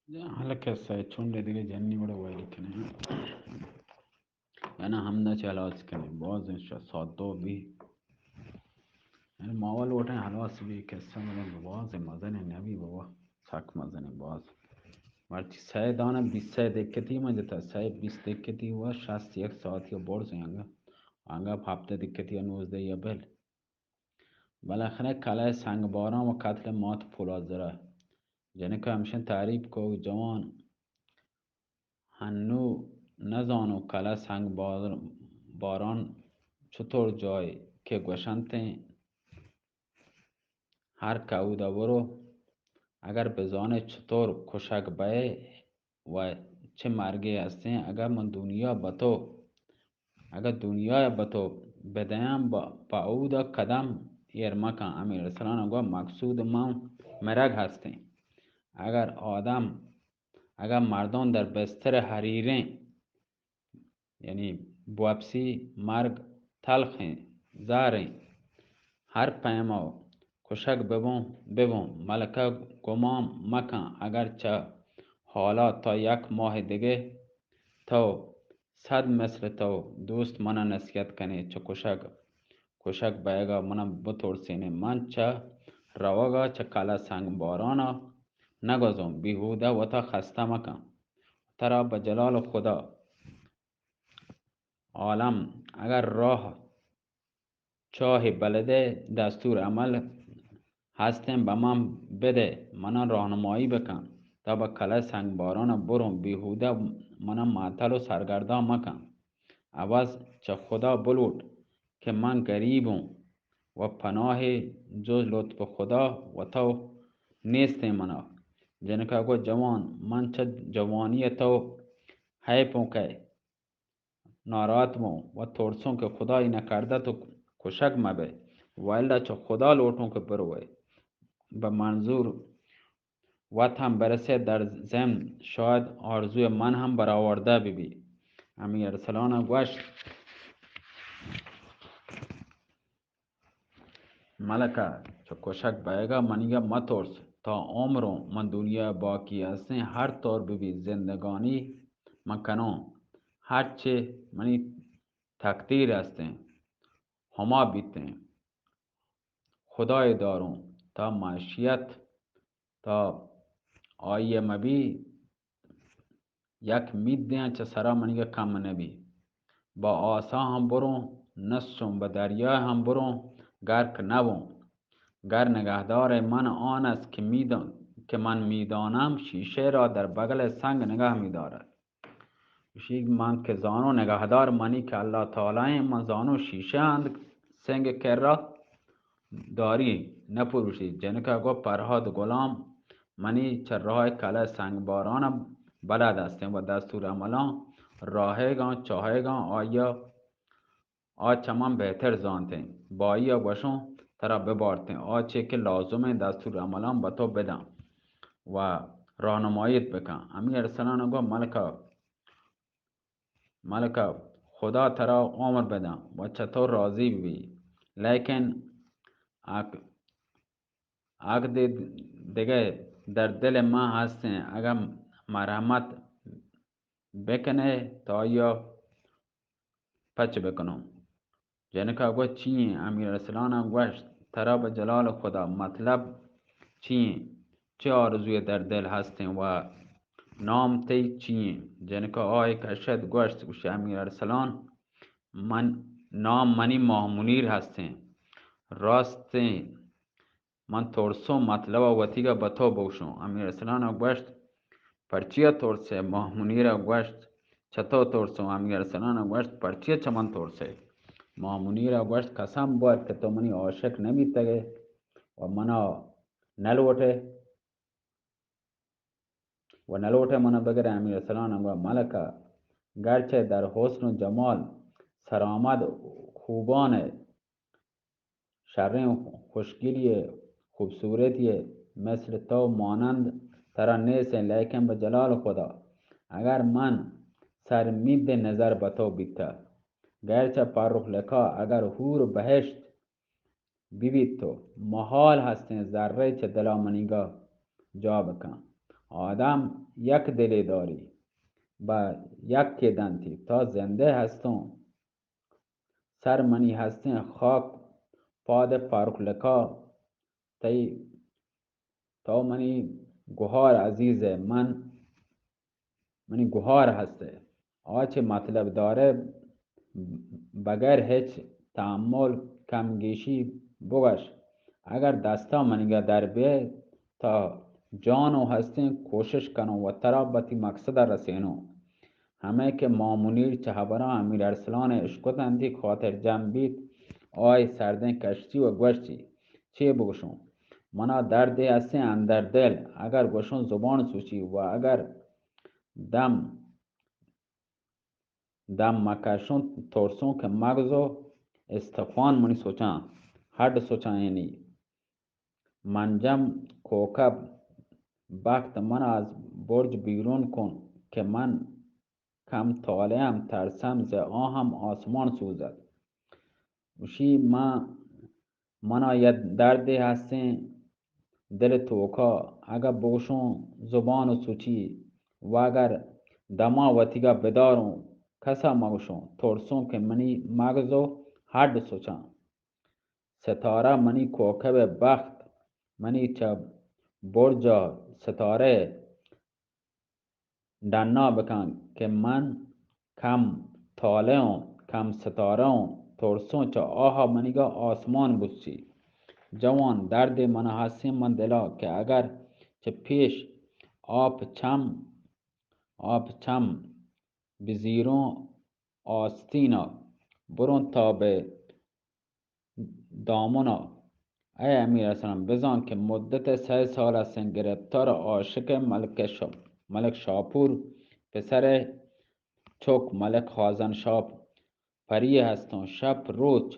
حالا کسہ چونڈے دگہ جنی وڑا ویل کنے، یعنی ہمدا چہ ہلاس کنے، باز سادو بی. یعنی ماحول وٹیں ہلاس بی، کسہ ملے باز مزن نبی بابا، سک مزن باز. مرچی سئے دانہ بیست سئے دکتی من جتا، سئے بیست دکتی و شست یک ساعتی برز انگا، انگا ہپتہ دکتی نوزدہ یا بل. بالاخرہ کلہ سنگ باران و قتل مات پولادزرہ. جنک ہمشن تعریف کو جوان ہنو نزانو کلہ سنگ بار-، باران چطور جای کہ گوشنتیں ہر کہودا برو، اگر بزانے چطور کشگ بئے و چہ مرگے ہستیں، اگر من دنیا بتو، اگر دنیا بتو بدیاں، با-، پہ اودا قدم ایر مکن. امیر ارسلان گو مقصود من مرگ ہستیں. اگر آدم، اگر مردم در بستر حریریں، یعنی بوپسی مرگ تلخیں، زہریں، ہر پیما کشگ ببوں، ببوں. ملکہ گمان مکن، اگر چہ حالا تا یک ماہ دگہ تو صد مثل تو دوست منا نصیحت کنے، چہ کشگ، کشگ بئیگا منا بترسینے. من چہ روگا چہ کلہ سنگ بارانا نگوزوں، بیہودہ وتا خستہ مکن. ترا بہ جلال خدا عالم اگر راہ چاہے بلدے دستور عمل ہستیں بہ من بدے، منا راہنمائی بکن، تا بہ کلہ سنگ باران بروں، بیہودہ منا معطل و سرگردان مکن. عوض چہ خدا بلوٹ کہ من گریب اوں و پناہے جز لطف خدا و تو نیستیں منا. جنکا گو جوان، من چہ جوانی تو حیپوں کئے ناراحت بوں و ترسوں کہ خدای نکردہ تو کشگ مبئے، وئیلا چہ خدا لوٹوں کہ بروئے. بہ منظور وت ہم برسے، در ضمن شاید آرزوی من ہم برآوردہ ببی. امیر ارسلان گوشت، ملکہ، چہ کشگ بئیگا منیگا مترس، تا عمروں من دنیا باقی ہستیں، ہر طور ببی زندگانی من کنوں، ہرچے منی تقدیر ہستیں ہما بیتیں. خدای داروں تا معیشت تا آئی مبی، یک میدیں چہ سرا منیگا کم نبی. با آسا ہم بروں نسوں، بہ دریا ہم بروں گرک نبوں. گر نگہدار من آن است کہ میدان، کہ من میدانم، شیشے را در بغل سنگ نگہ می‌دارد. گوشی من کہ زانوں نگہدار منی کہ اللہ تعالی ایں، من زانوں شیشہ اند سنگ کرا داری نہ پروشی. جنکا گو پرہاد غلام منی چہ راہ کلہ سنگ باران بلد ہستیں و دستور عملاں راہگاں چاہگاں آیا آ چہ من بہتر زانتیں، بہ آئی ء گوشوں ترا ببارتیں، آ چے کہ لازمیں دستور عملاں بہ تو بداں و راہنمائیت بکن. امیر ارسلان ء گو ملکہ، ملکہ، خدا ترا عمر بداں و چہ تو راضی ببی، لیکن اک، اک دے دگہ در دل من ہستیں، اگاں مرحمت بکنے تو آئی ء پچ بکنوں. جنکا گوشت، چی ایں؟ امیر ارسلان ء گوشت، ترا بہ جلال خدا مطلب چی ایں؟ چہ آرزوے در دل ہستیں و نام تئی چی ایں؟ جنکا آہ کشت گوشت، گوشی، امیر ارسلان، من، نام منی ماہ منیر ہستیں. راستیں من ترسوں، مطلب ء وتیگ ء بہ تو بگوشوں. امیر ارسلان ء گوشت، پرچیا ترسے؟ ماہ منیر ء گوشت، چہ تو ترسوں. امیر ارسلان ء گوشت، پرچیا چہ من ترسے؟ ماہ منیر ء گوشت، قسم بور کہ تو منی عاشق نہ بیتگ ئے و منا نہ لوٹ ئے و نہ لوٹ ئے منا بگر ئے. امیر ارسلان ء گوشت، ملکہ، گرچہ در حسن و جمال سرآمد خوبان ئے، شریں خوشگلی ء خوبصورتی ء مثل تو مانند ترا نیست، لیکن بہ جلال خدا اگر من سر مید نظر بہ تو بیتہ، گرچہ پرخ لقا اگر حور بہشت ببیت تو، محال ہستیں ذرے چہ دلا منیگا جا بکن. آدم یک دلے داری، بہ یکے دنتی، تا زندہ ہستوں، سر منی ہستیں خاک پاد پارکلکا، تئی تو منی گہار عزیز ئے، من منی گہار ہست ئے۔ آ چہ مطلب دارے، بغیر ہچ تحمل کم گیشی بگش۔ اگر دستا منیگا در بیئے تا جان و ہستیں کوشش کنوں و ترا بتی مقصدا رسینوں۔ ہمے کہ مامونیر چہ ہبراں امیر ارسلان ء اشکت انتی خاطر جم بیت، آئی سردیں کشتی و گوشتی، چے بگوشوں؟ منا دردے ہستیں اندر دل، اگر گوشوں زبان سوچی و اگر دم، دم مکشوں ترسوں کہ مغز و استخوان منی سوچاں، ہڈ سوچاں یعنی۔ منجم کوکب بخت من از برج بیرون کن کہ من کم طالعم، ترسم ز آہم آسمان سوزد۔ گوشی، من، منا یک دردے ہستیں دل توکا، اگہ بگوشوں زبان و سوچی و اگر دما وتیگا بداروں، کسا مگوشوں، ترسوں کہ منی مغز و ہڈ سوچاں۔ ستارہ منی کوکب بخت، منی چہ برجا ستارہ ڈنا بکن کہ من کم طالع اوں، کم ستارہ اوں، ترسوں چہ آہا منیگا آسمان بچی۔ جوان، دردے منا ہستیں من دلا کہ اگر چہ پیش آپ چم، آپ چم بزیروں آستینا، بروں تا بہ دامنا۔ اے امیر ارسلان، بزان کہ مدت سئے سال ہستیں گرپتار عاشق ملک شا-، ملک شاپور، پسر چک ملک خازن شاپ پری ہستوں۔ شپ روچ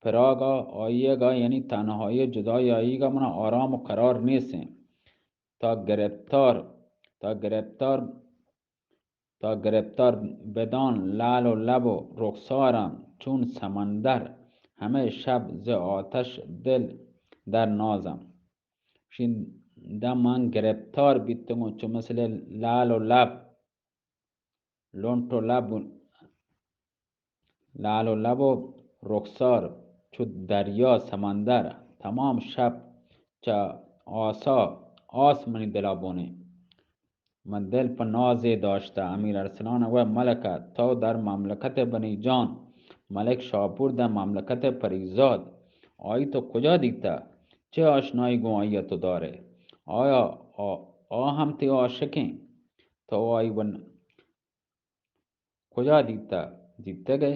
پراگا آئیگا یعنی تنہائی جدائی آئیگا منا آرام و قرار نیستیں۔ تا گرپتار، تا گرپتار تا گرپتار بدان لعل و لب و رخسارم چون سمندر، ہمے شپ ز آتش دل در نازم۔ شین دم من گرپتار بیتگوں چو مثل لعل و لب، لنٹ و لب لعل و لب و رخسار چو دریا سمندر، تمام شپ چہ آسا آس منی دلا بونے۔ من دل پہ نازے داشتہ۔ امیر ارسلان گوشت، ملکہ، تو در مملکت بنی جان، ملک شاپور در مملکت پریزاد، آئی تو کجا دیتہ؟ چہ آشنائی گوں آئی تو دارے؟ آیا آ، آ ہم تئی عاشقیں؟ تو آئی ون کجا دیتہ، دیتگ ئے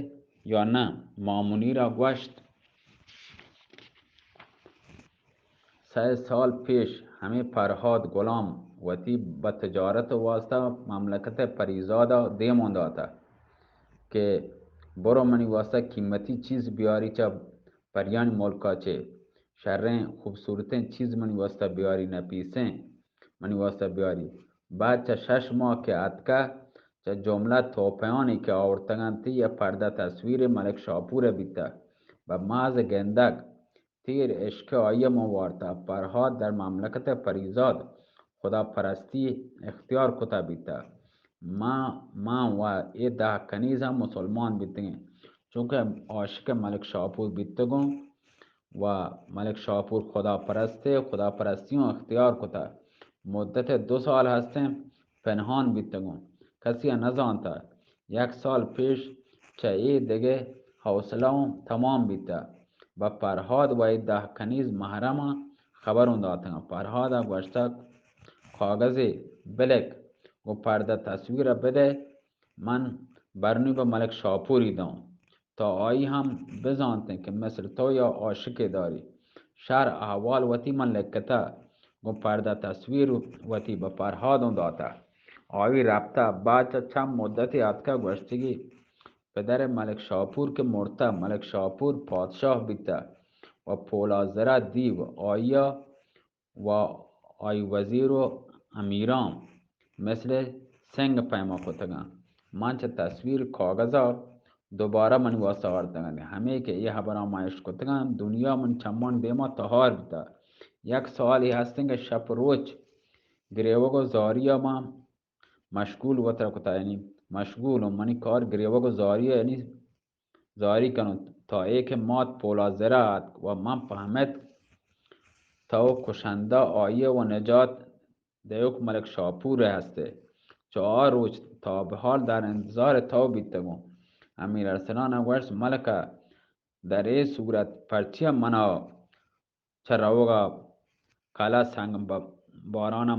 یا نہ؟ مامونیرا گوشت، سئے سال پیش ہمے پرہاد غلام وتی بہ تجارت واسطہ مملکت پریزادا دیمون داتہ کہ برو منی واسطہ قیمتی چیز بیاری چہ پریانی ملکا چہ شریں خوبصورتیں چیز منی واسطہ بیاری، نپیسیں منی واسطہ بیاری۔ بعد چہ شش ماہ کہ اتکہ، چہ جملہ توپیانی کہ آورتگ انت، یک پردہ تصویر ملک شاپور بیتہ۔ بہ محض گندگ تیر عشق آئی من وارتہ۔ پرہاد در مملکت پریزاد خدا پرستی اختیار کتہ بیتہ۔ ما، ما و اے دہ کنیز ہم مسلمان بیتگیں، چونکہ عاشق ملک شاپور بیتگوں۔ و ملک شاپور خدا پرست ء خدا پرستی اوں اختیار کتہ۔ مدت دو سال ہستیں پنہان بیتگوں، کسی ء نزانتہ۔ یک سال پیش چہ اے دگہ حوصلہ اوں تمام بیتہ۔ بہ پرہاد و اے دہ کنیز محرماں خبر اوں داتگاں۔ پرہاد ء گوشتگ، کاغذے بلک و پردہ تصویر ء بدئے، من برنی بہ ملک شاپوری داں۔ تا آئی ہم بزانتیں کہ مثل تو یا عاشقے داری۔ شر احوال وتی من لکتہ، گوں پردہ تصویر وتی بہ پرہادوں داتہ۔ آئی رپتہ، بعد چہ چند مدتے اتکہ گوشتگی، پدر ملک شاپور کہ مرتہ، ملک شاپور پادشاہ بیتہ و پولازرہ دیو آئیا و آئی وزیر و امیراں مثل سنگ پیما کتگاں۔ من چہ تصویر کاغذا دوبارہ منی واسطہ آورتگاں۔ ہمے کہ اے حبراں ما اشکتگاں، دنیا من چمان دیما تہار بیتا۔ یک سوالی ہستیں کہ شپ روچ گریوگ و زاری ء من مشغول وترا کتا، یعنی مشغول و منی کار گریوگ و زاری ء، یعنی زاری کنوں، تا اے کہ مات پولاد زرہ اتک و من پہمت تو کشندہ آئی ء و نجات دیوک ملک شاپور ء ہستے۔ چو آ روچ تا بحال در انتظار تو بیتگوں۔ امیر ارسلان ء گوشت، ملک ء در اے صورت پرچیا منا چہ روگ ء کلہ سنگ ب-، باران ء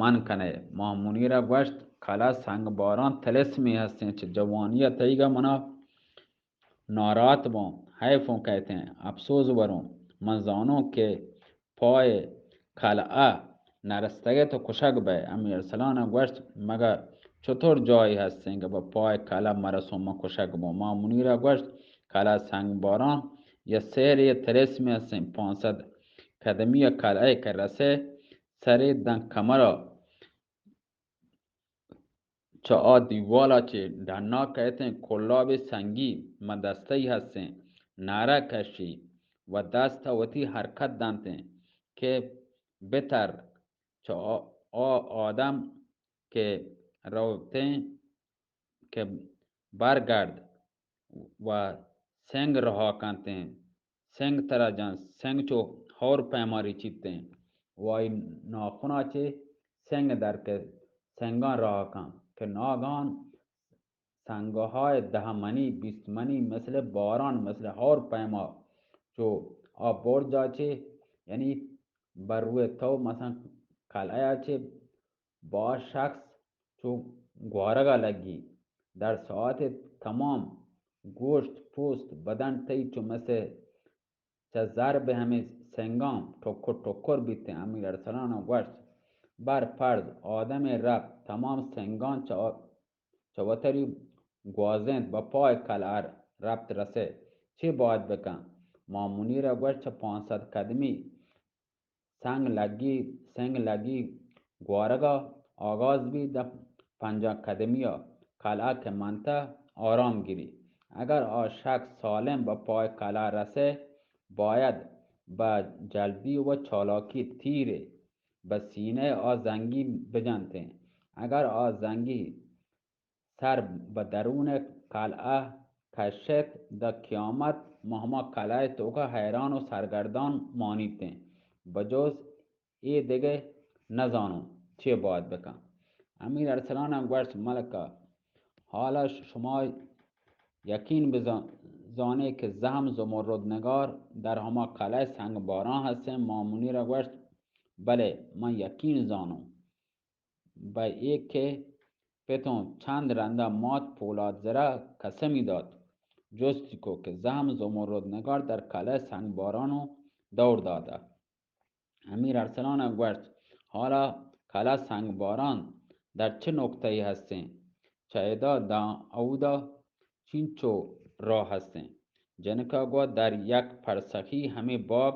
من کنئے؟ ماہ منیر ء گوشت، کلہ سنگ باران تلسمے ہستیں چہ جوانی ء تئیگ ء منا ناراحت بوں، حیف اوں کئیتیں، اپسوز وروں۔ من زانوں کہ پائے کلہ ء نرستگئے تو کشگ بئے۔ امیر ارسلان ء گوشت، مگہ چطور جاہے ہستیں کہ بہ پائے کلہ مرسوں من کشگ بوں؟ ماہ منیر ء گوشت، کلہ سنگ باران یا سحرے یا تلسمے ہستیں، پانصد قدمی ء کلہ ء کہ رسے سرے داں کمر ء چہ آ دیوال ء چہ ڈنا کئیتیں، کلابے سنگی ماں دستئی ہستیں، نعرہ کشی و دست ء وتی حرکت دنتیں کہ بتر چہ آ، آ آدم کہ روتیں کہ برگرد و سنگ رہا کنتیں، سنگ ترا جنت، سنگ چو ہور پیما ریچیتیں و آئی ناخنا چہ سنگ در کہ سنگاں رہا کن کہ ناگہان سنگہائے دہ منی، بیست منی مثل باران، مثل ہور پیما چو آ برجا چہ، یعنی بر روئے تو مثلاً کلعہ چہ باز شخص چو گوارگا لگی۔ در ساعت تمام گوشت، پوست، بدن تئی چو مثل چہ ضرب ہمے سنگاں ٹکر ٹکر بیتیں۔ امیر ارسلان ء گوشت، بر فرض آدمے رپت تمام سنگاں چہ، چہ وتری گوازینت بہ پائے کلعہ رپت رسے، چے باید بکن؟ ماں منیر ء گوشت، چہ پانصد قدمی سنگ لگی، سنگ لگی گوارگا آغاز بی، دہ پنجاہ قدمی ء کلعہ کہ منتہ آرام گیری۔ اگر آ شخص سالم بہ پائے کلعہ رسے، باید بہ جلدی و چالاکی تیرے بہ سینہ آ زنگی بجنتیں۔ اگر آ زنگی سر بہ درون کلعہ کشت، داں قیامت ماں ہما کلعہ توکا حیران و سرگردان مانیتیں، بجز اے دگہ نزانوں چے باید بکن۔ امیر ارسلان ء گوشت، ملکہ، حالا شما یقین بزان-، زانے کہ زہم زمرد نگار در ہما کلعہ سنگ باران ہستیں؟ ماں منیر ء گوشت، بلے من یقین زانوں۔ بہ اے کہ پتوں چند رندا مات پولاد زرہ قسمی دات، جستی کو کہ زہم زمرد نگار در کلعہ سنگ بارانوں دور داتہ؟ امیر ارسلان ء گوشت، حالا کلعہ سنگ باران در چہ نقطہ ای ہستیں؟ چہ ادا داں اودا چینچو راہ ہستیں؟ جنکا گوا در یک پرسخی ہمے باگ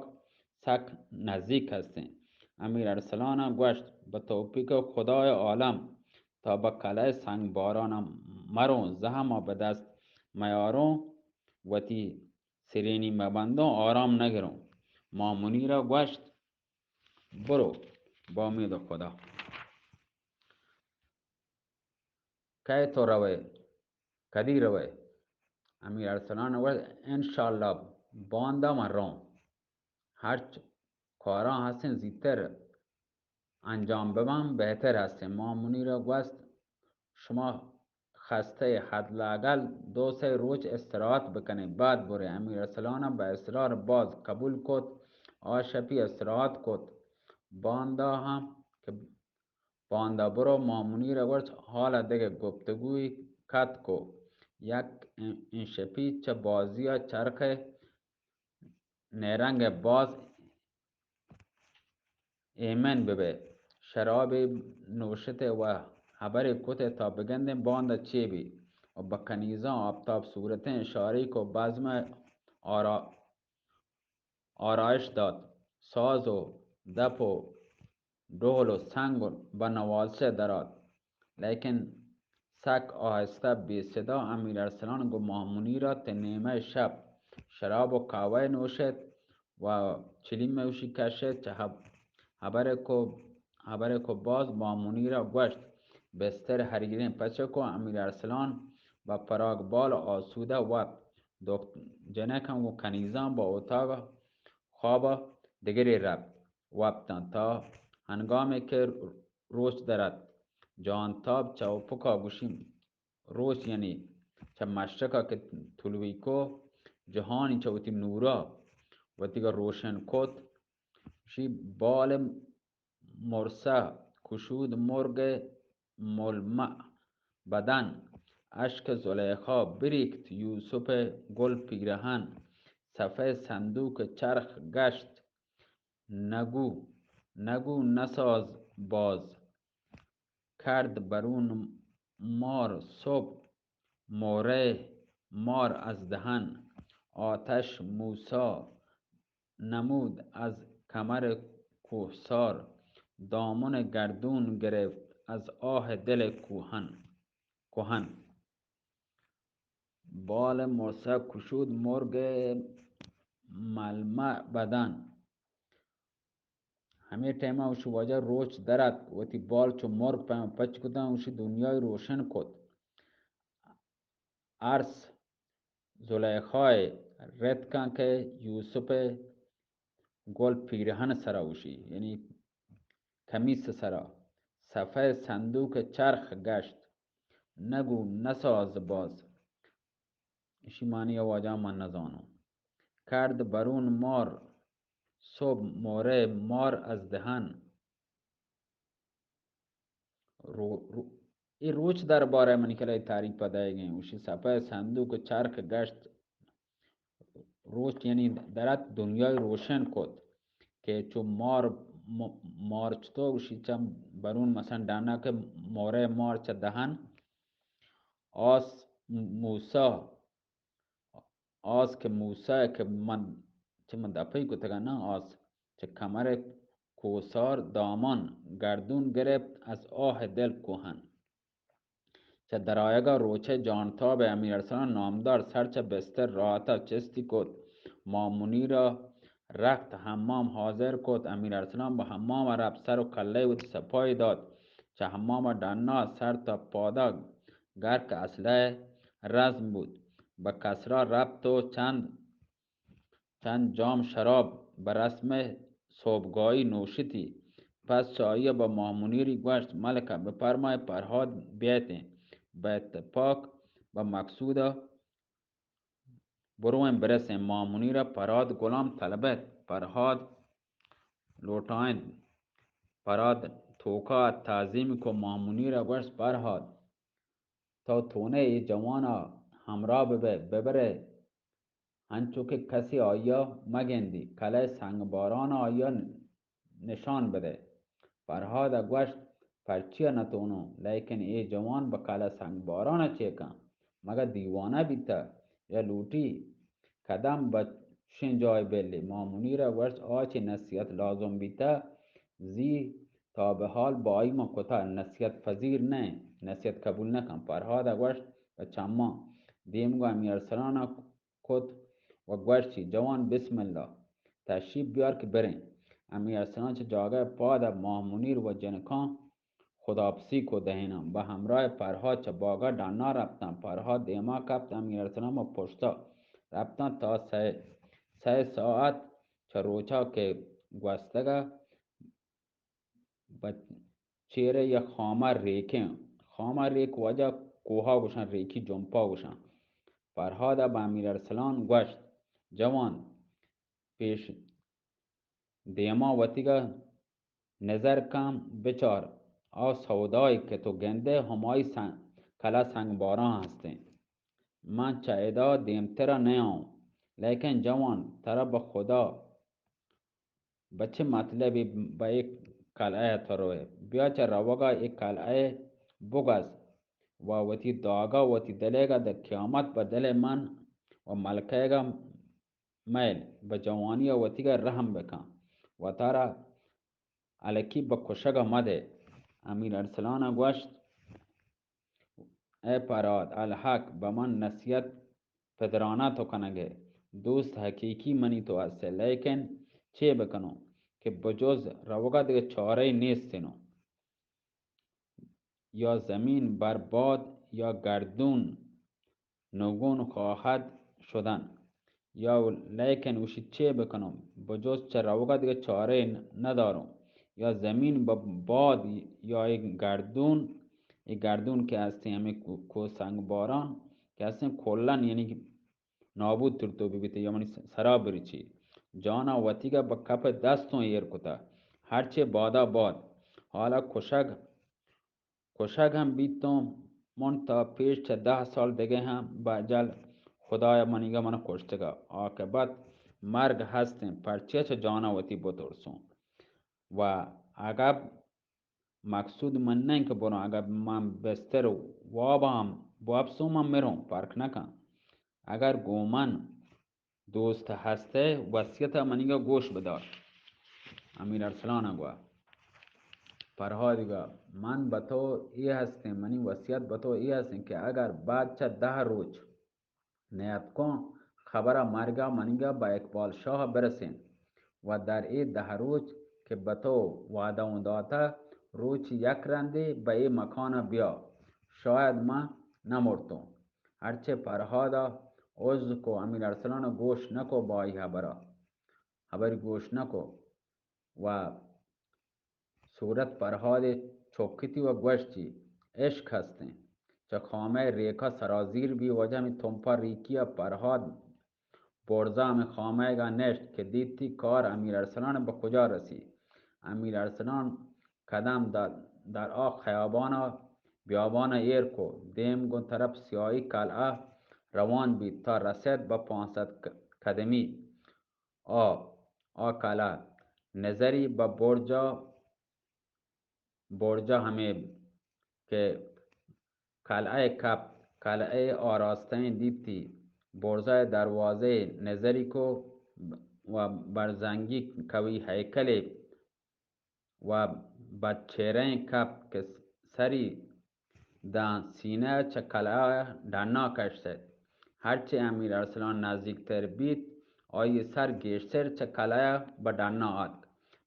سک نزیک ہستیں۔ امیر ارسلان ء گوشت، بہ توفیق خدای عالم تا بہ کلعہ سنگ باران ء مروں، زہم ء بہ دست میاروں، وتی سرینی مبندوں، آرام نگروں۔ ماں منیر ء گوشت، برو، با امید خدا۔ کئے تو روئے؟ کدی روئے؟ امیر ارسلان ء گوشت، انشاءاللہ باندا من روں۔ ہرچ کاراں ہستیں زیتر انجام بباں بہتر ہستیں۔ ماں منیر ء گوشت، شما خستہ ئے، حد لاگل دو سئے روچ استراحت بکن ئے، بعد برئے۔ امیر ارسلان ء بہ اصرار باز قبول کت۔ آ شپی استراحت کت۔ باندا ہم کہ باندا برو، ماں منیر ء گوشت، حالا دگہ گپتگوی کت کو۔ یک این شپی چہ بازی ء چرخ ء نیرنگ ء باز ایمن ببئے۔ شرابے نوشت ء و ہبرے کت ء تا بگندیں باندا چے بی۔ و بہ کنیزاں آپتاب صورتیں اشارے کو، بزم ء آرا-، آرائش دات۔ ساز و دپ و ڈہل و سنگ بہ نوازش ء درات، لیکن سک آہستہ بے صدا۔ امیر ارسلان گوں ماہ منیر ء تہ نیمہ شپ شراب و قہوہ نوشت و چلیم اوشی کشت، چہ ہب-، ہبر کو ہبرے کو باز ماہ منیرا گوشت، بستر ہریریں پچ کو۔ امیر ارسلان با پراگ بال آسودہ وپت۔ دکت جنک ہم گوں کنیزاں با اتاگا خوابا دگرے رپت۔ وپتاں تا ہنگامے کہ روچ درات۔ جان تاب چہ افقا گوشی، روچ یعنی چہ مشرقا کہ طلوعی کو، جہانی چہ وتی نورا وتیگا روشن کت۔ شی بال مرسہ کشود مرگ ملمع بدن، اشک زلیخا بریکت یوسف گل پیرہن، صفحہ صندوق چرخ گشت، نگو، نگو نساز باز، کرد برون مار صبح، مورہ مار از دہن، آتش موسی نمود از کمر کوہسار، دامن گردون گرفت از آہ دل کوہن، کہن۔ بال مرسہ کشود مرگ ملمع بدن۔ ہمے ٹائما اوشی واجہ روچ در اتک، وتی بال چو مرگ پیم پچ کتاں، اوشی دنیای روشن کت۔ ارس زلیخائے رتکاں کہ یوسف گل پیرہن سرا اوشی، یعنی کمیس سرا، صفحہ صندوق چرخ گشت، نگو نساز باز۔ اشی معنی واجہ من نزانوں۔ کرد برون مار، صبح مورہ مار از دہن۔ رو-، رو-، اے روچ دربارہ منی کلہ تعریف دئیگیں۔ اوشی صفحہ صندوق چرخ گشت، روچ یعنی درات دنیای روشن کت کہ چو مار، م-، مار چطور اوشی چم برون مثلاً ڈانا کہ مورہ مار چہ دہن آس موسی، آس کہ موسی کہ من چہ من دپئی کتگ نا، آس چہ کمر کوسار دامان گردون گرفت از آہ دل کوہن۔ چہ درآیگا روچے جانتاب امیر ارسلان نامدار سر چہ بستر راحتا چستی کت۔ ماہ منیرا رخت حمام حاضر کت۔ امیر ارسلان بہ حمام رفت، سر و کلہ وتی صفائی دات۔ چہ حمام ڈنا سر تا پادا گرک اسلحہ رزم بود۔ بہ کسرا رفت و چند، چند جام شراب بہ رسم صبحگاہی نوشتی۔ پس چہ آئی بہ ماہ منیری گوشت، ملکہ، بفرمائے پرہاد بیتیں۔ بہ اتفاق بہ مقصودا برویں برسیں۔ ماہ منیرا پرہاد گلام طلبت۔ پرہاد لوٹائیں۔ پرہاد توکا تعظیم کو۔ ماہ منیرا گوشت، پرہاد، تو تونے اے جوانا ہمراہ ببے، ببرے، انچو کہ کسی آئیا مگندی، کلہ سنگ بارانا آئیا نشان بدے۔ پرہاد ء گوشت، پرچیا نہ تونوں، لیکن اے جوان بہ کلہ سنگ بارانا چے کن؟ مگہ دیوانہ بیتہ یا لوٹی کدم بہ شیں جاہ بلی؟ ماہ منیر ء گوشت، آ چے نصیحت لازم بیتہ، زی تا بہ حال بہ آئی ما کتہ، نصیحت پذیر نہ، نصیحت قبول نہ کن۔ پرہاد ء گوشت، بہ چماں دیم گوں امیر ارسلان ء کت و گوشتی، جوان، بسم اللہ، تشریف بیار کہ بریں۔ امیر ارسلان چہ جاگہ پاد ء ماہ منیر و جنکاں خداحافظی کو دہیناں۔ بہ ہمراہ پرہاد چہ باگا ڈنا رپتاں۔ پرہاد دیما کپت، امیر ارسلان و پشتا رپتاں تا سئے، سئے ساعت چہ روچا کہ گوستگا بہ چیرے یک خامہ ریکیں، خامہ ریک واجہ کوہا گوشن، ریکی جمپا گوشن۔ پرہادا بہ امیر ارسلان گوشت، جوان، پیش دیما وتیگا نظر کن بچار، آ سودائی کہ تو گندے ہمائی سن-، کلا سنگ باراں ہستیں۔ من چہ ادا دیمترا نیاؤں، لیکن جوان، ترا بہ خدا بہ چہ مطلبی بہ اے قلعہ ء تو روئے؟ بیا چہ روگا اے قلعہ ء بگس و وتی داگا وتی دلیگا دہ قیامت بہ دل من و ملکیگا میل، بہ جوانی ء وتیگا رحم بکن، وتارا الکی بہ کشگا مدے۔ امیر ارسلان ء گوشت، اے پراد، الحق بہ من نصیحت پدرانہ تو کنگ ئے۔ دوست حقیقی منی تو ہست ئے، لیکن چے بکنوں کہ بجز روگا دگہ چارہ نیستینو۔ یا زمین بر باد یا گردون نگون خواهد شدن۔ یا لیکن گوشی چے بکنوں، بجز چہ روگا دگہ چارہ نداروں۔ یا زمین بہ باد یا اے گردون، اے گردون کہ ہستیں ہمیں کو-، کو سنگ باران کہ ہستیں کلن یعنی کہ نابود ترتو ببیت یا منی سرا برچی۔ جانا وتیگا بہ کپ دستوں ایر کتا۔ ہرچے بادا باد۔ حالا کشگ، کشگ ہم بیتوں من تا پیش چہ دہ سال دگہ ہم بہ اجل خدایا منیگا من کشتگا۔ عاقبت مرگ ہستیں، پرچیا چہ جانا وتی بترسوں۔ و اگب مقصود من نہ کہ بروں، اگر من بستر واب ہم بوپسوں من مروں، فرق نہ کن۔ اگر گوں من دوست ہستے، وصیت منیگا گوش بدار۔ امیر ارسلان گوا، فرہادگا، من بہ تو اے ہستیں، منی وصیت بہ تو اے ہستیں کہ اگر بعد چہ دہ روچ نیاتکاں خبر ء مرگ ء منیگ ء بہ اقبال شاہ ء برسین و در اے دہ روچ کہ بہ تو وعدہ اوں داتہ، روچ یک رندے بہ اے مکان ء بیا، شاید من نہ مرتوں۔ ہرچے فرہاد ء عذر کو، امیر ارسلان ء گوش نہ کو بہ آئی ہبر ء، ہبری گوش نہ کو و صورت پرہاد ء چکتی و گوشتی، عشق ہستیں۔ چہ خامہ ء ریکا سرازیر بی، واجہ ہمے تمپا ریکی ء پرہاد برزا ہمے خامہ ء گا نشت کہ دیتی کار امیر ارسلان ء بہ کجا رسی۔ امیر ارسلان قدم در، در آ خیابان ء بیابان ء ایر کو، دیم گوں طرف سیاہی قلعہ روان بیت تا رسیت بہ پانصد ق-، قدمی۔ آ، آ کلہ نظری بہ برجا، برجا ہمے کہ قلعہ کپ، قلعہ آراستیں دیتی، برجا دروازے نظری کو و برزنگی کوی ہیکلے و بہ چیریں کپ کہ سری داں سینہ چہ قلعہ ڈنا کشت۔ ہرچے امیر ارسلان نزیکتر بیت، آئی سر گیشتر چہ قلعہ بہ ڈنا آتک۔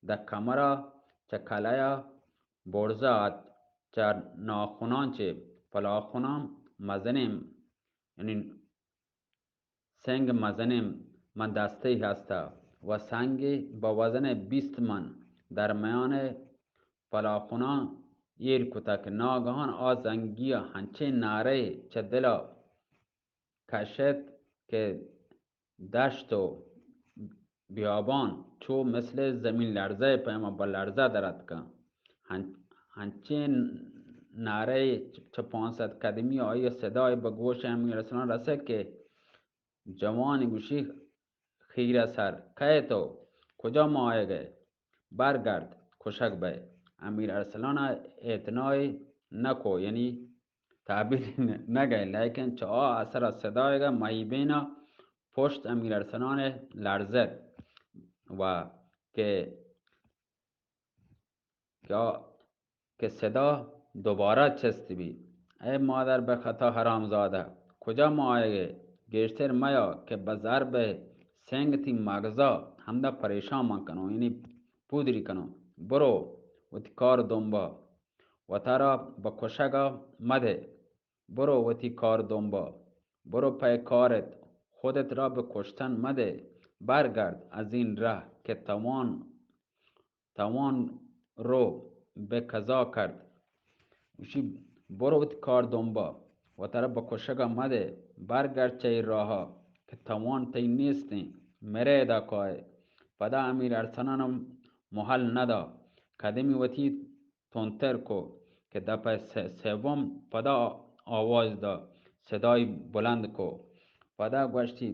دہ کمرہ چہ قلعہ برزا ات، چہ ناخنان چہ پلاخنان مزنیں، یعنی سنگ مزنیں من دستے ہستہ و سنگے بہ وزن بیست من در میان پلاخنان ایر کتہ کہ ناگہان آ زنگی ء ہنچیں نعرے چہ دل ء کشت کہ دشت و بیابان چو مثل زمین لرزہ ء پیما بہ لرزہ در اتکاں۔ ہن-، ہنچیں نعرے چہ پانصد قدمی آئی ء صدائے بہ گوش امیر ارسلان رسگ کہ جوان گوشی، خیرہ سر، کئے تو؟ کجا ماہگ ئے؟ برگرد، کشگ بئے۔ امیر ارسلان ء اعتنائے نہ کو، یعنی تعبیر نہ گئے، لیکن چہ آ اثر ء صدایگ ء مہیبین ء پشت امیر ارسلان ء لرزت و کہ کہ آ-، کہ صدا دوبارہ چست بی۔ اے مادر بہ خطا حرامزادہ، کجا ماہگ ئے؟ گیشتر میا کہ بہ ضرب سنگ تی مغزا ہمدا پریشان من کنوں، یعنی پودری کنوں۔ برو وتی کار دنبا، وتارا بہ کشگا مدے۔ برو وتی کار دنبا، برو پہ کارت، خودت را بہ کشتن مدے۔ برگرد از این رہ کہ توان توان رو بہ قضا کرد۔ گوشی، برو وتی کار دنبا، وتارا بہ کشگا مدے، برگرد چہ اے راہا کہ توان تئی نیستیں، مرے ادا کائے۔ پدا امیر ارسلان ء محل ندا، قدمی وتی تندتر کو کہ دپہ سے-، سوم پدا آواز دا، صدای بلند کو۔ پدا گوشتی،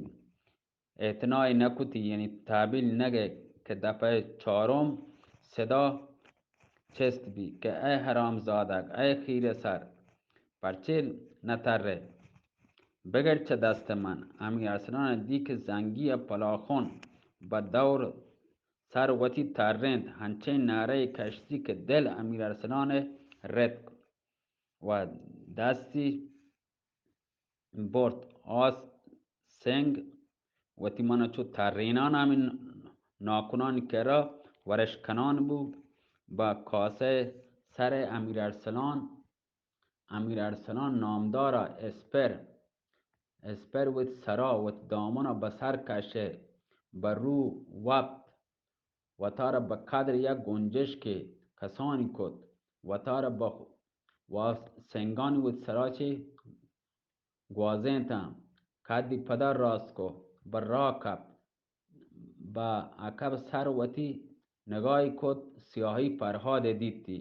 اعتنای نکتی، یعنی تحویل نگئے کہ دپہ چارم صدا چست بی کہ اے حرامزادگ، اے خیرہ سر، پرچے نترے؟ بگر چہ دست من۔ امیر ارسلان دی کہ زنگی ء پلاخون بہ دور سر وتی ترینت، ہنچیں نعرہ کشتی کہ دل امیر ارسلان ء رتک و دستی برت آ سنگ وتی من چو ترینان ہمیں ناکنانی کرا ورش کنان بو، با کاسه سر امیر ارسلان، امیر ارسلان نامدار اسپر، اسپر وت سرا وت دامنا بسر کشه، به رو وپت، وتارا به قدر یک گنجشکے کسانی کت، وتارا به خ-، و سنگانی وت سرا چه گوازینتاں۔ کدی پدا راست کو، به راه کپت، به عقب سر وتی نگاهی کت، سیاهی فرهاد دیتی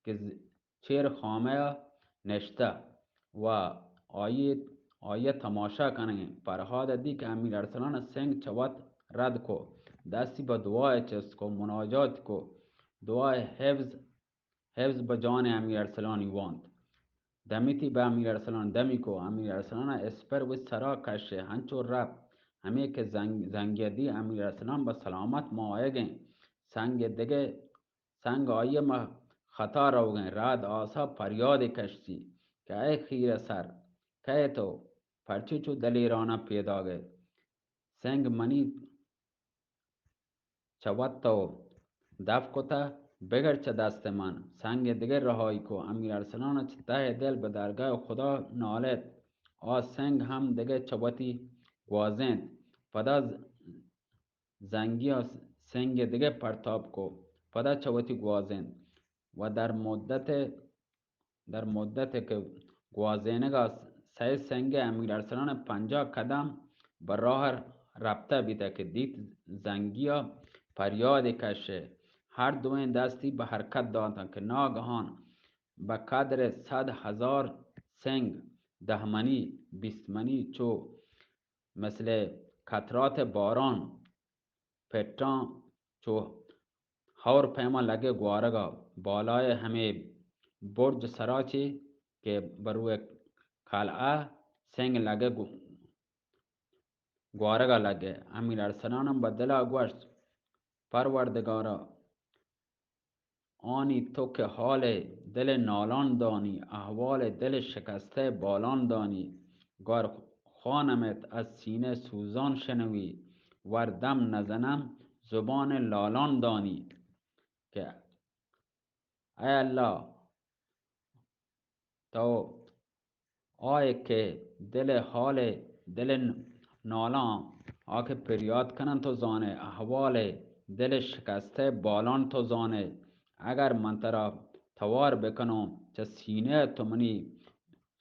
که ز-، چیر خامه نشته و آیی، آیی تماشا کنگیں۔ فرهاد دی که امیر ارسلان سنگ چه وت رد کو، دستی به دعای چست کو، مناجات کو، دعای حفظ، حفظ به جان امیر ارسلانی وانت۔ دمیتی به امیر ارسلان دمی کو، امیر ارسلان اسپر و سرا کشه، هنچو رفت، همی که زنگ، زنگی دی امیر ارسلان به سلامت ما آیگیں۔ سنگ دگه سنگ آئی ء مہ خطا روگیں، رعد آسا پریادے کشتی کہ اے خیرہ سر، کئے تو؟ پرچے چو دلیرانہ پیداگ ئے؟ سنگ منی چہ وت تو دف کتہ، بگر چہ دست من۔ سنگ دگر رہائی کو، امیر ارسلان چہ تہ دل بہ درگاہ خدا نالت۔ آ سنگ ہم دگہ چہ وتی گوازینت۔ پدا ز-، زنگی ء سنگ دگہ پرتاب کو، پدا چہ وتی گوازینت و در مدت، در مدت کہ گوازینگ ء سئے سنگ امیر ارسلان پنجاہ قدم بہ راہ رپتہ بیتہ کہ دیت زنگی ء پریادے کشے۔ ہر دوئیں دستی بہ حرکت داتاں کہ ناگہان بہ قدر صد ہزار سنگ، دہ منی، بیست منی، چو مثل قطرات باران پٹاں چو ہور پیما لگے گوارگا، بالائے ہمے برج سرا چے کہ بروئے قلعہ سنگ لگے گو-، گوارگا لگے۔ امیر ارسلانم بہ دلا گوشت، پروردگارا، آنی تو کہ حال دل نالان دانی، احوال دل شکسته بالان دانی، گر خوانمت از سینه سوزان شنوی، ور دم نزنم زبان لالان دانی۔ کہ اے اللہ، تو آئے کہ دل حال، دل نالاں، آ کہ پریاد کنن تو زانے، احوال دل شکسته بالان تو زانے۔ اگر من ترا توار بکنوں، چہ سینہ تو منی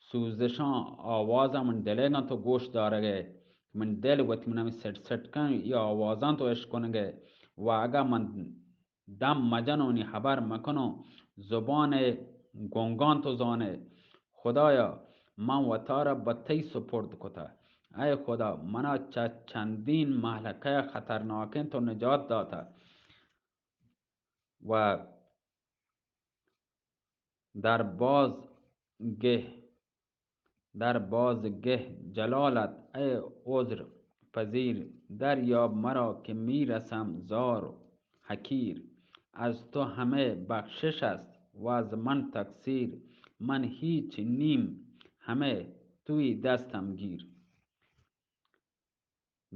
سوزشاں آوازاں من دلیگاں تو گوش دارگے، من دل وت من ہمیں سٹ سٹ کن، یہ آوازاں تو اشکنگے۔ و اگر من دم مجنوں، نی حبر مکنوں، زبان گنگان تو زانے۔ خدایا، من وتارا بہ تئی سپرد کتہ۔ اے خدا، منا چہ چندین مہلکہ خطرناکیں تو نجات داتہ و در باز گہ در بازگہ جلالت، اے عذر پذیر، دریاب مرا کہ می‌رسم زار و حقیر۔ از تو ہمے بخشش است و از من تقصیر، من ہیچ نیم، ہمے توئی دستم گیر۔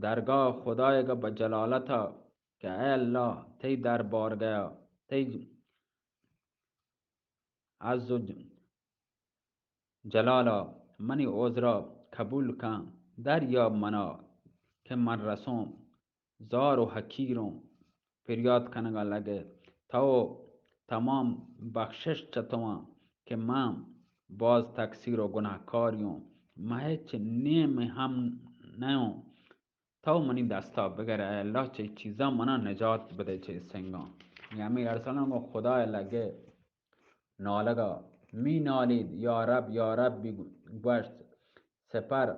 درگاہ خدایگا بہ جلالتا کہ اے اللہ، تئی دربارگاہ، تئی عز و ج-، جلالا، منی عذرا قبول کن، دریاب منا کہ من رسوں، زار و حقیروں، پریاد کنگا لگے۔ تو تمام بخشش چہ تواں کہ من باز تقصیر و گناہکاریوں، من ہچ نیم ہم نیوں۔ تو منی دستا بگر، اے اللہ، چہ اے چیزاں منا نجات بدے، چہ اے سنگاں۔ یعنی امیر ارسلان گوں خدا لگے نالگا، می نالید، یا رب، یا رب، بی گوشت، سپر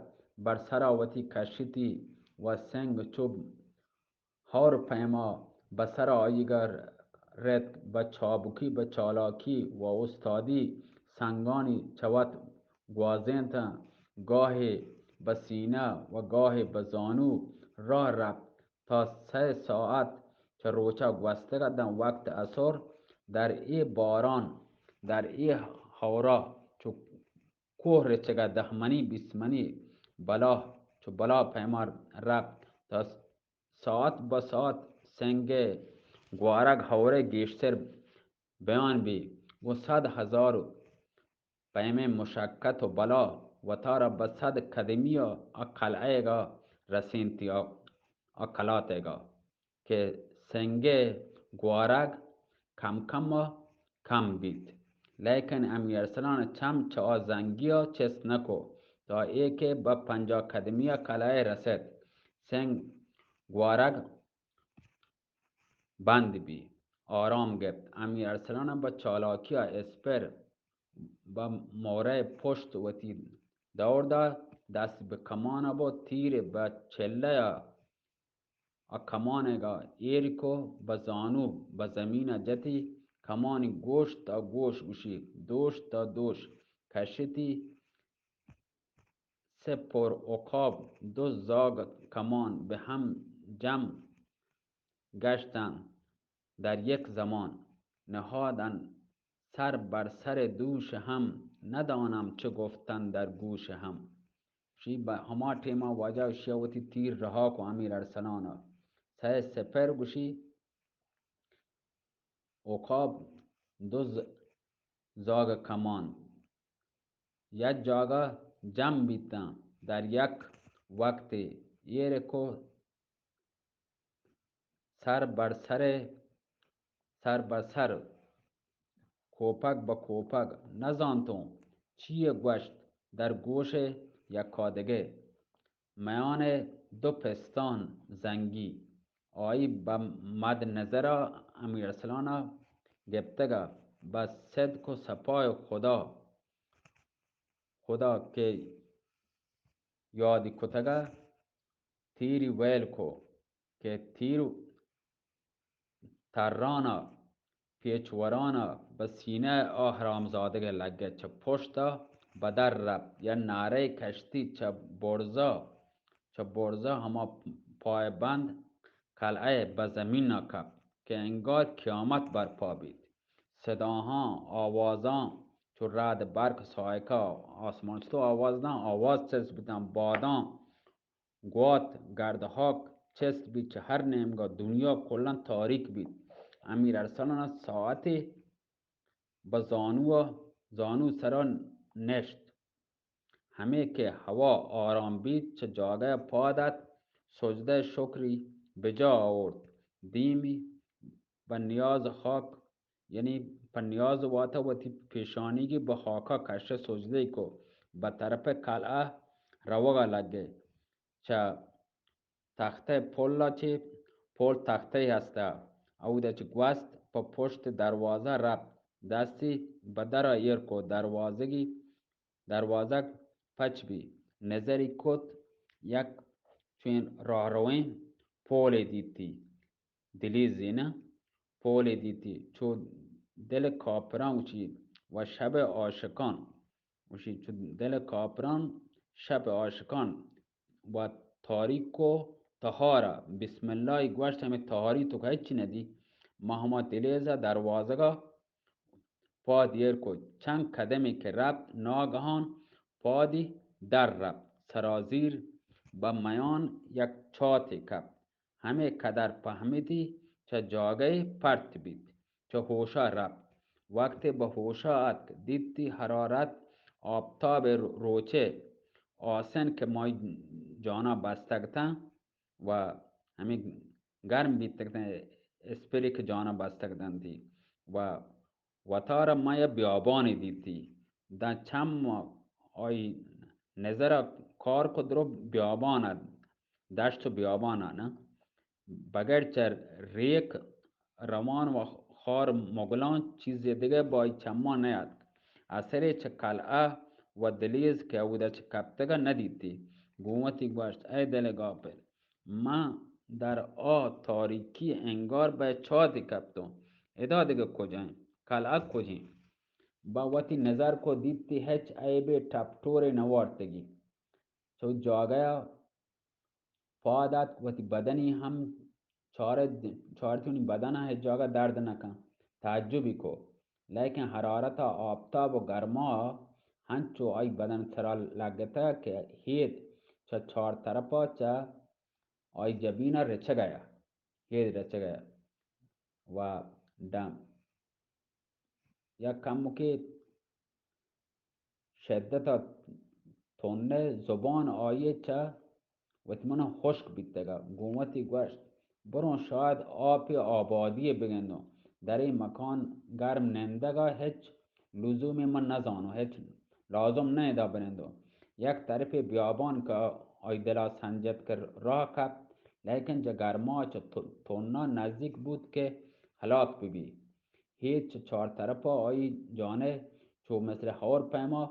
بر سرا وتی کشتی و سنگ چو ہور پیما بہ سرا آئیگا رتک، بہ چابکی، بہ چالاکی و استادی سنگانی چہ وت گوازینتاں، گاہے بہ سینہ و گاہے بہ زانو راہ رپت تا سئے ساعت چہ روچا گوستگ ات داں وقت عصر در اے باران، در اے ہورا چو کوہ رچگا دہ منی، بیست منی بلاہ چو بلاہ پیما رپت تا ساعت بہ ساعت سنگ ء گوارگ ہورے گیشتر بیان بی، گوں صد ہزار پیمیں مشقت و بلا وتارا بہ صد قدمی ء آ قلعہ ء رسینتی، آ، آ قلات ء کہ سنگ ء گوارگ کم کم ء کم بیت، لیکن امیر ارسلان ء چم چہ آ زنگی ء چست نہ کو تا اے کہ بہ پنجاہ قدمی ء قلعہ ء رست۔ سنگ گوارگ بند بی، آرام گپت۔ امیر ارسلان ء بہ چالاکی ء اسپر بہ مورئے پشت وتی دور دات، دست بہ کمان ء بو، تیر بہ چلہ ء کمانگ ء ایر کو، بہ زانو بہ زمین ء جتی، کمانی گوش تا گوش گوشی، دوش تا دوش کشتی۔ سپر عقاب دو زاگ کمان بہ ہم جم گشتن در یک زمان، نہادن سر بر سر دوش ہم، ندانم چه گفتن در گوش ہم۔ شی بہ ہما ٹیما واجہ شی وتی تیر رہا کو امیر ارسلان ء۔ سئے سپر گوشی، عقاب دو ز-، زاگ کمان یک جاگہ جم بیتاں، در یک وقتے ایر کو، سر بر سر، سر بر سر، کوپگ بہ کوپگ، نزانتوں چیے گوشت، در گوش یکادگے میان دو پستان زنگی، آئی بہ مد نظر امیر ارسلان گپتگ، بہ صدق و صفای خدا، خدا کہ یادی کتگ، تیری ویل کو کہ تیر ترانا پیچ ورانا بہ سینہ آ حرامزادگ لگت، چہ پشتا بہ در رپت، یا نعرہ کشتی، چہ برزا، چہ برزا ہما پائے بند قلعہ بہ زمینا کپت کہ انگار قیامت برپا بیت۔ صداہاں، آوازاں چو رعد، برق، صاعقہ، آسمان چتو آواز داں، آواز چست بتاں، باداں گوات، گرد ہاک چست بیت، چہ ہر نیمگا دنیا کلاں تاریک بیت۔ امیر ارسلان ساعتے بہ زانو، زانو سرا نشت۔ ہمے کہ ہوا آرام بیت، چہ جاگہ پاد ات، سجدہ شکری بجا آورت، دیمی بہ نیاز خاک، یعنی پہ نیاز واتہ وتی پیشانیگی بہ خاکا کشہ سجدہ کو، بہ طرف قلعہ روگا لگے۔ چہ تختہ پل چہ پل تختہ ہستہ، اود چہ گوست پہ پشت دروازہ رپت، دستی بہ درا ایر کو، دروازگی دروازگ پچ بی، نظری کت، یک چوین راہرویں پولے دیتی، دلیزے نہ، پولے دیتی، چو دل کاپراں گوشی و شب عاشقان، گوشی چو دل کاپراں شب عاشقان و تاریک و تہارا، بسم اللہ گوشت، ہمے تہاری تو کہ ہچ ندی، ما ہما دلیزا دروازگا پاد ایر کت۔ چند قدمے کہ رپت، ناگہان پادی در رپت، سرازیر بہ میان یک چاتے کپت۔ ہمے قدر پہمیتی چہ جاگہے پرت بیت، چہ ہوشا رپت۔ وقتے بہ ہوشا اتک، دیتی حرارت آپتاب روچے آسن کہ مائی جانا بستگتاں و ہمے گرم بیتگتاں، اسپری کہ جانا بستگتنتی و وتارا ما یک بیابانے دیتی۔ داں چم آئی نظر کار کو، درو بیابان ات، دشت و بیابان ات نہ، بغیر چہ ریک روان و خار مگلان چیزے دگہ بہ آئی چمان نیاتک۔ اثرے چہ قلعہ و دلیز کہ اودا چہ کپتگا ندیتی۔ گوں وتی گوشت، اے دل غافل، من در آ تاریکی انگار بہ چاتے کپتوں۔ ادا دگہ کجا انت؟ قلعہ کجا انت؟ بہ وتی نظر کو دیتی ہچ عیبے ٹپ ٹورے نہ وارتگی۔ چو جاگہا پاد اتک، وتی بدنی ہم چارت، چارتی، منی بدنا ہچ جاگہ درد نہ کن۔ تعجبی کو، لیکن حرارتا آپتاب و گرما ہنچو آئی بدن سرا لگتہ کہ ہید چہ چار طرفا چہ آئی جبینا رچگا یا، ہید رچگا یا۔ و ڈم یک کمکے شدت ءَ تنّ ءَ زبان آئی ءِ چہ وتی من ءَ خشک بیتگ ءَ گوں وتی گوشت، بروں شاید آپ ءِ آبادی ءَ بگندوں۔ در اے مکان گرم نندگ ءَ ہچ لزومے من نزانوں، ہچ لازم نہ ادا بنندوں۔ یک طرفے بیابان کہ آئی دل ءَ سنجت کہ راہ کپت، لیکن چہ گرما چہ تو-، تنّ ءَ نزیک بوت کہ ہلاک بہ بی۔ ہیت چہ چار طرفا آئی جانب چو مثل ہور پیما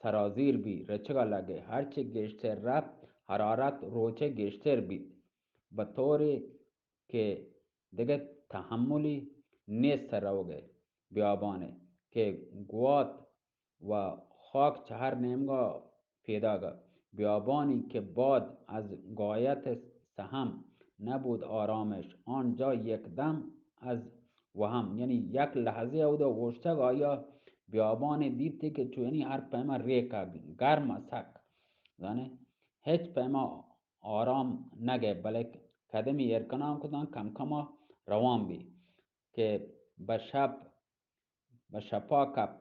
سرازیر بی، رچگا لگے۔ ہرچی گیشتر رپت، حرارت روچے گیشتر بیت، بہ طورے کہ دگہ تحملی نیست روگے۔ بیابانے کہ گوات و خاک چہ ہر نیمگا پیداگ ات۔ بیابانی کہ باد از غایت سہم نبود آرامش، آنجا یک دم از وہم، یعنی یک لحظے اودا اوشتگ، آیا بیابانے دیتی کہ چو یعنی ہر پیما ریک ءَ گرم ءَ سک، زانے ہچ پیما آرام نہ گئے، بلے قدمی ایر کنان کتاں کم کما روان بی کہ بہ شپ بہ شپا کپت۔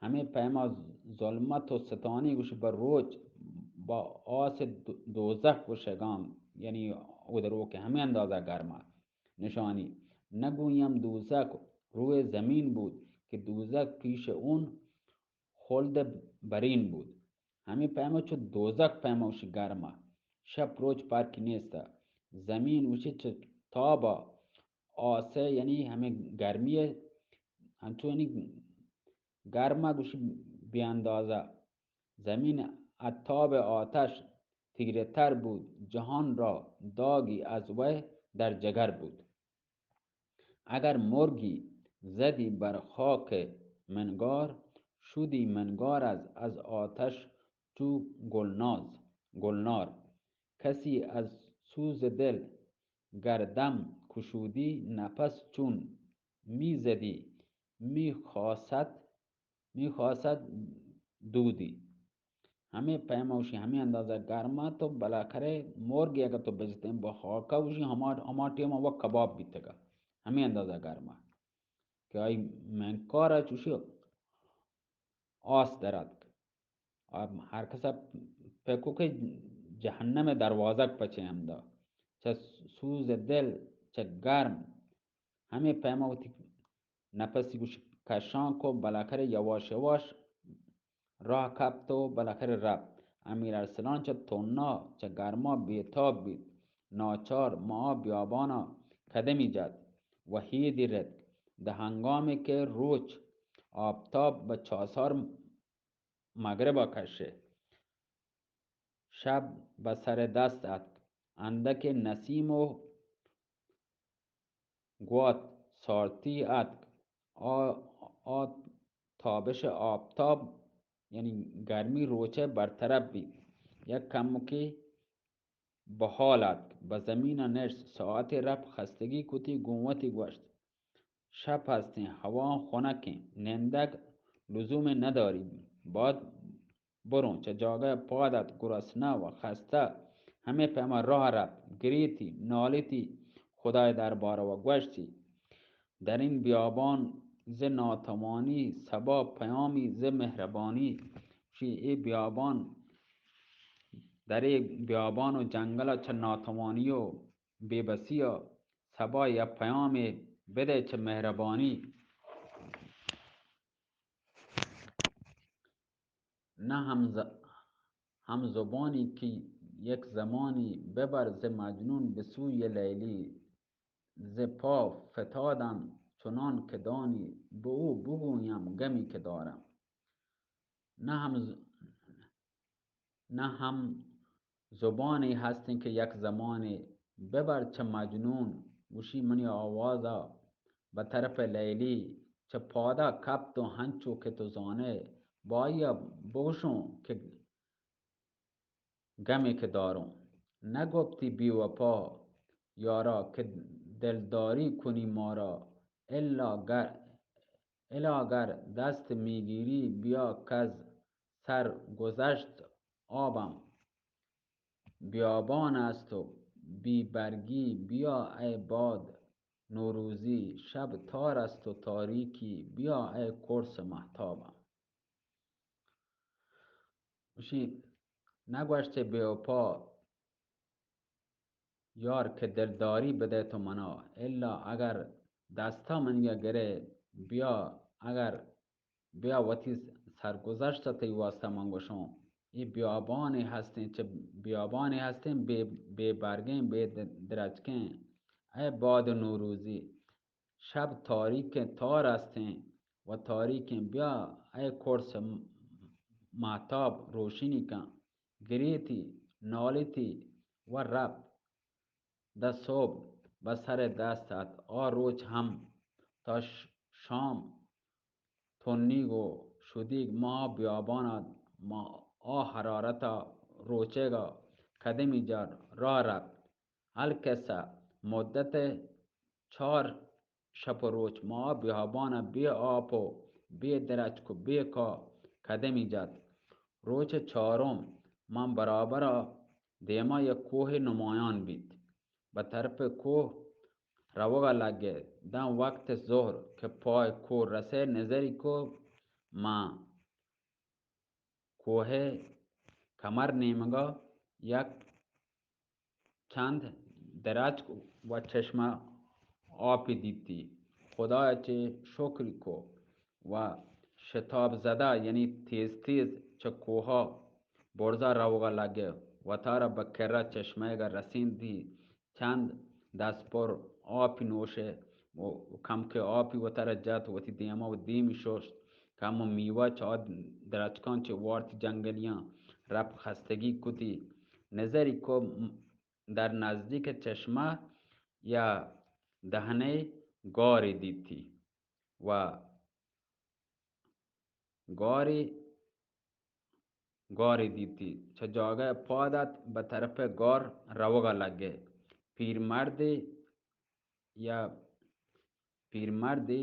ہمے پیما ظلمت و ستانی گوش بہ روچ، بہ آس دو-، دوزخ گوشگاں، یعنی اود روک ہمے اندازہ گرما نشانی۔ نگویم دوزخ روئے زمین بود کہ دوزخ پیش اون خلد برین بود۔ ہمے پیما چو دوزخ پیما وشی گرما۔ شپ روچ پرکی نیستا۔ زمین وشی چہ تابا آسے، یعنی ہمے گرمی ءَ، انچو یعنی گرم ءَ گوشی بے اندازہ۔ زمین ءَ تاب آتش تیرہ تر بود، جہان را داگی از وی در جگر بود۔ اگر مرگی زدی بر خاک منگار، شدی منگار از، از آتش چو گلناز، گلنار۔ کسی از سوز دل گر دم کشودی، نفس چون می‌زدی، می‌خواست، می‌خواست دودی۔ ہمے پیما وشی ہمے اندازہ گرما تو بلاکرے مرگ اگر تو بجتیں بہ خاکا وشی ہما، ہما ٹیما وہ کباب بیتگا۔ ہمے اندازہ گرما کہ آئی منکارا چوشی آس در آتک۔ آ ہر کسا پکو کہ جہنم ءِ دروازگ پچے ہمدا۔ چہ سوز دل، چہ گرم، ہمے پیما وتی نپسی گوش کشان کو، بلاکرے یواش یواش راہ کپت و بلاکرے رپت۔ امیر ارسلان چہ تنا، چہ گرما بیتاب بیت۔ ناچار ما بیابانا قدمی جت و ہیدی رتک۔ دہ ہنگامی کہ روچ آپتاب بہ چاسار مغربا کشے۔ شپ بہ سر دست اتک۔ اندکے نسیم و گوات سارتی اتک۔ آ، آ تابش آپتاب، یعنی گرمی روچے برطرف بیت۔ یک کمکی بحال اتک، بہ زمین ءَ نشت، ساعتے رپت، خستگی کتی، گوں وتی گوشت، شپ ہستیں، ہوا خنکیں، نندگ لزومے نداری، باید بروں۔ چہ جاگہ ءَ پاد ات، گرسنہ و خستہ، ہمے پیما راہ رپت، گریتی، نالیتی، خدائے دربارا و گوشتی، درین بیابان ز ناتوانی، صبا پیامی ز مہربانی۔ شی اے بیابان، در اے بیابان و جنگلا چہ ناتوانی و بے بسی ءَ صبا یا پیامے بدئے چہ مہربانی۔ نہ ہم ز-، ہم زبانی کہ یک زمانی، ببر ز مجنون بہ سوی لیلی، ز پا فتادن چنان کہ دانی، بہ او بگویم گمی کہ دارم۔ نہ ہم ز-، نہ ہم زبانے ہستیں کہ یک زمانے، ببر چہ مجنون، گوشی منی آوازا بہ طرف لیلی، چہ پادا کپت و ہنچو کہ تو زانے، بہ آئیا بگوشوں کہ گمے کہ داروں۔ نگپتی بی وپا یارا کہ دلداری کنی مارا، الا گر، الا گر دست میگیری بیا کز سر گذشت آبم۔ بیابان است و بی برگی، بیا ای باد نوروزی، شب تار است و تاریکی، بیا ای قرص مهتابم. گوشی، نگوشت چه بے وفا یار که دلداری بده تو منا، الا اگر دستا منی گره، بیا اگر بیا وتی سرگذشت تئی واسطہ من گوشوں. اے بیابانے ہستیں، چہ بیابانے ہستیں، بے، بے برگیں، بے د-، درچکیں. اے باد نوروزی، شب تاریکیں، تار ہستیں و تاریکیں، بیا اے قرص م-، مہتاب روشنی کن. گریتی، نالیتی و رپت. داں سہب بہ سر ء دست ات، آ روچ ہم تا ش-، شام تنیگ و شدیگ ما بیابان ء، ما آ حرارت ء روچگ ء قدمی جار راہ رپت. القصہ مدت ء چار شپ و روچ ما بیابان ء بے آپ و بے درچک و بے کاہ قدمی جت. روچ چارم من برابر ء دیما یک کوہ نمایان بیت. بہ طرف کوہ روگا لگے. داں وقت ظہر کہ پائے کوہ رسے، نظری کو ماں کوہ کمر نیمگا یک چند درچک و چشمہ آپی دیتی. خدایا چے شکری کو و شتاب زدہ، یعنی تیز تیز چہ کوہا برزا روگا لگے. وتارا بہ کرا چشمہگا رسیندی، چند دست پر آپی نوشے و کمکے آپی وتارا جت، وتی دیما و دیمی ششت. کم و میوہ چہ آ درچکاں چہ وارتی جنگلیاں رپ خستگی کتی. نظری کو در نزدیک چشمہ یا دہنے گارے دیتی و گارے، گارے دیتی. چہ جاگہ پاد ات، بہ طرف گار روگا لگے. پیرمردے یا پیرمردے،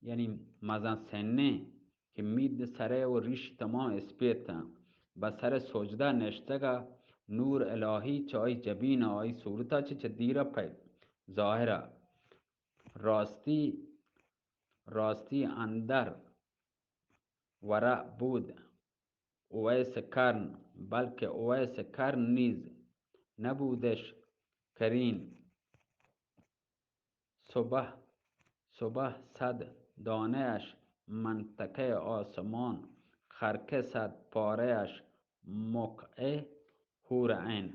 یعنی مزن سنیں، کہ مید سرے و ریش تمام اسپیت انت، بہ سر سجدہ نشتگا، نور الہی چہ آئی جبین ء آئی صورتا چہ، چہ دیرا پہ ظاہرا. راستی، راستی اندر ورع بود. اویس کرن، بلکہ اویس کرن نیز نبودش کرین. صبح، صبح صد دانه‌اش منطقهٔ آسمان، خرکه صد پاره‌اش مقع حور عین.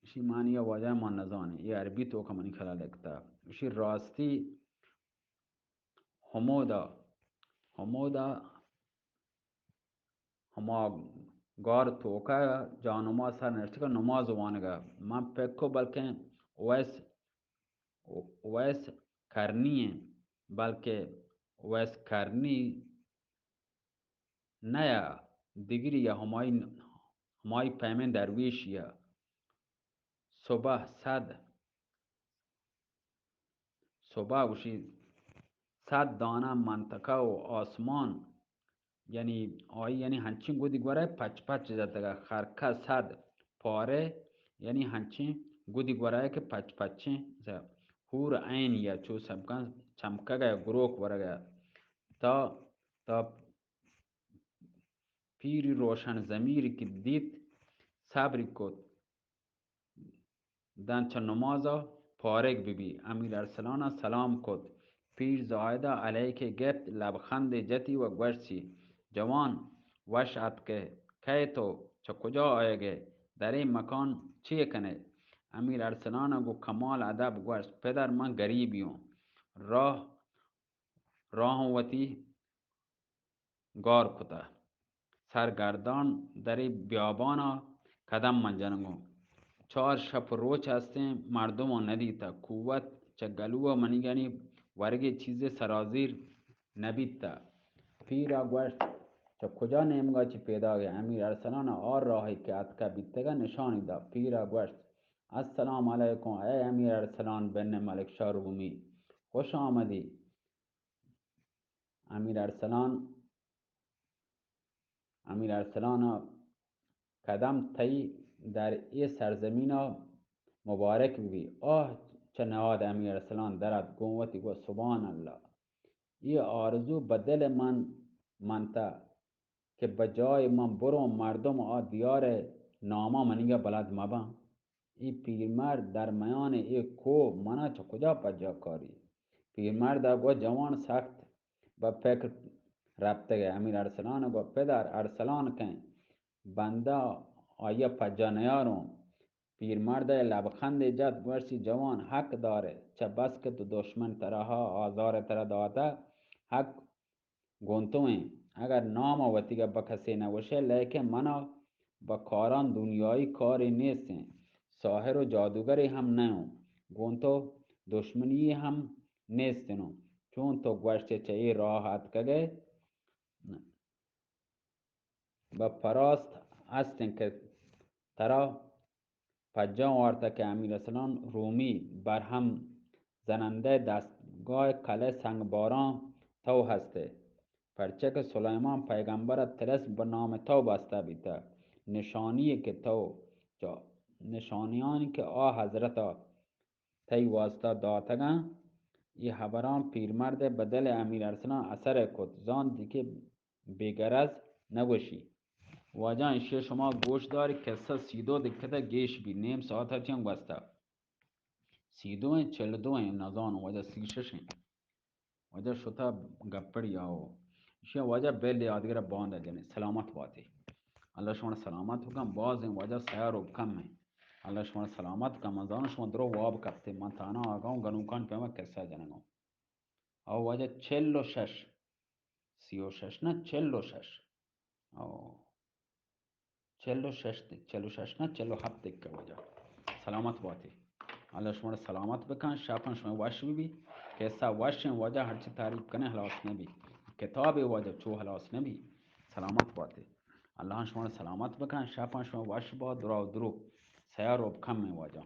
اشی معنی ء واجہ ما نزانیں، اے عربی توکا منی خیال ء لکھتا. اشی راستی ہمودا، ہمودا ہما گار توکا جانماز سر نشتگا نماز وانگا. من پکو بلکیں اویس، اویس کرنی ایں، بلکہ اویس کرنی نیا، دگری یا ہمائی، ہمائی پیمیں درویشی ء. صبح صد، صبح گوشی صد دانہ منطقہ و آسمان، یعنی آئی یعنی ہنچین گودی گورا پچ پچ جتگا، خرکہ صد پارے، یعنی ہنچین گودی گورا کہ پچ پچیں حور عین یا چو سمکان چمکگا گروک ورگا. تا، تا پیری روشن ضمیر کہ دیت، صبری کت، داں چہ نمازا پارگ ببی. امیر ارسلانا سلام کت. پیر زاہدا علیکے گپت، لبخندے جتی و گوشتی، جوان، وش اتکے. کئے تو؟ چہ کجا آیگے؟ در اے مکان چے کنے؟ امیر ارسلانا گوں کمال ادب گوشت، پدر، من گریبی اوں. راہ، راہ اوں وتی گار کتہ. سرگردان در اے بیابانا قدم من جنگوں. چار شپ روچ ہستیں مردماں ندیتہ. قوت چہ گلو ء منیگانی ورگے چیزے سرازیر نبیتہ. پیرا گوشت، چہ کجا نیمگا چہ پیداگے؟ امیر ارسلانا آ راہے کہ اتکہ بیتگہ نشانی دات. پیرا گوشت، السلام علیکم اے امیر ارسلان بن ملک شاہ رومی، خوش آمدی. امیر ارسلان، امیر ارسلان ء قدم تئی در اے سرزمین ء مبارک ببی. آہ چہ نہاد امیر ارسلان در ات، گوں وتی گو سبحان اللہ، اے آرزو بہ دل من منتہ کہ بہ جای من بروں، مردم آ دیار ءِ ناما منیگا بلد مباں۔ اے پیرمرد در میان اے کوہ منا چہ کجا پجا کاری؟ پیرمرد ءَ گو جوان سخت بہ پکر رپتگ ءَ۔ امیر ارسلان ءَ گو پدر ارسلان کئے، بندہ آئی ءَ پجا نیاروں۔ پیرمرد ءَ لبخندے جت، گوشتی جوان، حق دارے، چہ بس کہ تو دشمن ترا ہا آزار ترا داتہ، حق گوں تو ایں۔ اگر نام ءَ وتیگا بہ کسے نہ گوشے، لیکن منا بہ کاران دنیائی کارے نیست ایں، ساحر و جادوگرے ہم نہ اوں، گوں تو دشمنی ہم نیست انوں۔ چون تو گوشتے چہ اے راہ اتکگ ئے، بہ پراست است انت کہ ترا پجاں وارتہ کہ امیر ارسلان رومی برہم زنندہ دستگاہ کلہ سنگ باراں تو ہست ئے، پرچہ کہ سلیمان پیغمبر ءَ طلسم بہ نام تو بستہ بیتہ، نشانی کہ تو، نشانیانی کہ آ حضرت ءَ تئی واسطہ داتگاں۔ اے ہبراں پیرمرد ءِ بہ دل امیر ارسلان اثر کت، زانت کہ بے غرض نہ گوشی۔ واجہ ایشی شما گوش داری، قصہ سی دو دقیقہ گیش بی، نیم ساعت چن گوستہ۔ سی دو ایں، چل دو ایں، نزانوں، واجہ سی شش ایں۔ واجہ شتا گپڑی آؤ۔ ایشی واجہ بیل یادگر باند جنے۔ سلامت باتی۔ اللہ شما سلامت بکن، باز ایں واجہ سیار و کم ایں۔ اللہ شما سلامت کن، من زانوں شما درو واب کپتے، من تانا آگاؤں گنوکان پیما قصہ جنگاؤں۔ او واجہ چل و شش۔ سی و شش نہ، چل و شش۔ او۔ چل و شش دق-، چل و شش نہ، چل و ہپت دقیقہ واجہ۔ سلامت باتی۔ اللہ شما را سلامت بکن، شپاں شما وش بی بی۔ قصہ وش ایں واجہ، ہرچی تعریف کنے ہلاس نہ بی۔ کتاب واجہ چو ہلاس نہ بی۔ سلامت باتی۔ اللہ شما را سلامت بکن، شپاں شما وش با، درا و درو۔ سیار و کم ایں واجہ۔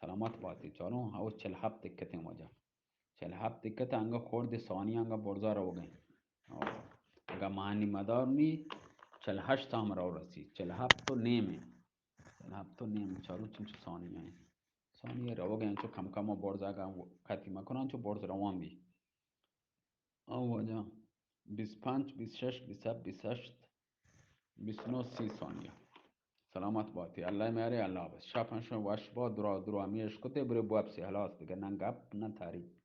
سلامت باتی۔ چلو، او چل ہپت دقیقہ ایں واجہ۔ چل ہپت دقیقہ انگا خوردے ثانیہ انگا برزا روگ ایں۔ او اگا مانی مدار نی، چل ہشت ہم رو رسی، چل ہپت و نیم ایں۔ چل ہپت و نیم، چارو چنچو ثانیہ ایں۔ ثانیہ روگ ایں، چو کم کم و برزا اگا کتی مکناں، چو برز روان بی۔ او واجہ، بیست پنچ، بیست شش، بیست ہپت، بیست ہشت، بیست نو، سی ثانیہ۔ سلامت باتی۔ اللہ میارے، اللہ بس۔ شپاں شما وش با، درا، درا ہمیش کتے، برے بواب سے ہلاس دگہ نہ گپ، نہ تعریف۔